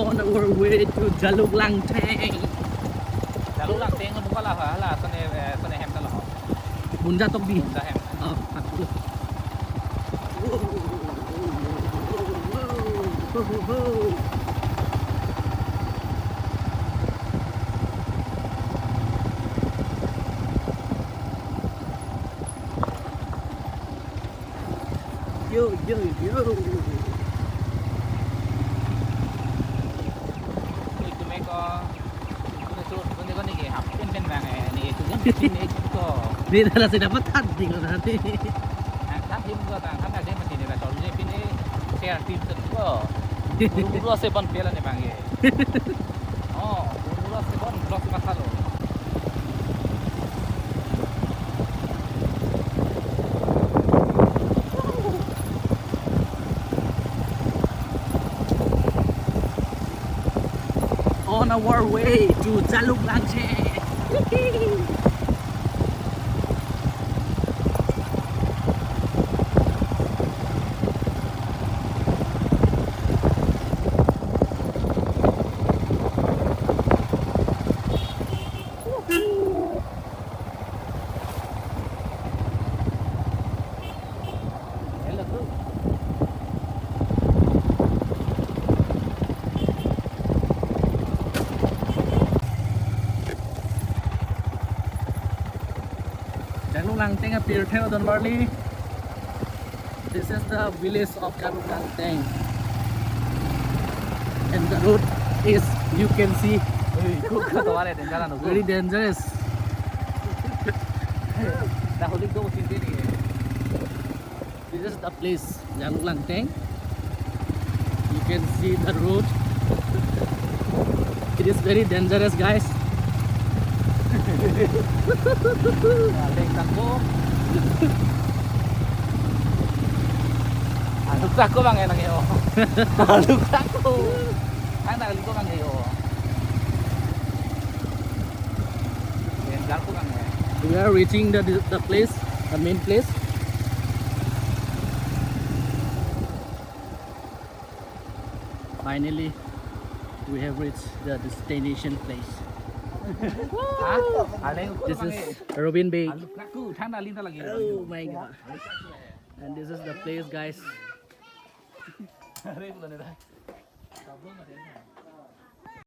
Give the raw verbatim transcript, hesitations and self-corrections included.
On our way to Jaluk Langteng. Jaluk Langteng lo bukan lah, lah, sana, eh, sana hem ta lo. Bunja Tokbi. Bunja hem. Oh, yo, yo, yo. Itu meko. Itu tuh, itu kan nih, hap pin pin bang, eh, nih, itu kan pin nih, itu tuh. Ini adalah sudah dapat tanding nanti. Nah, tapi enggak, bang, kan ada yang masih di resort ini, pin nih, share tim tuh. Buru-buru sepan piala nih, bang, ya. Oh, buru-buru sepan, buru sepan satu. On our way to Jaluk Langteng. Jaluk Langteng apirthe don barli. This is the village of Jaluk Langteng. And the road is, you can see, very dangerous. This is the place, Jaluk Langteng. You can see the road. It is very dangerous, guys. Aluk ta ako. Aluk ta ako bang, eh, nang yo. Aluk ta ako. Ang aluk ko bang yo. Danger ko bang, eh. We are reaching the, the place, the main place. Finally, we have reached the destination place. This is Robin Bay. Oh my God. And this is the place, guys.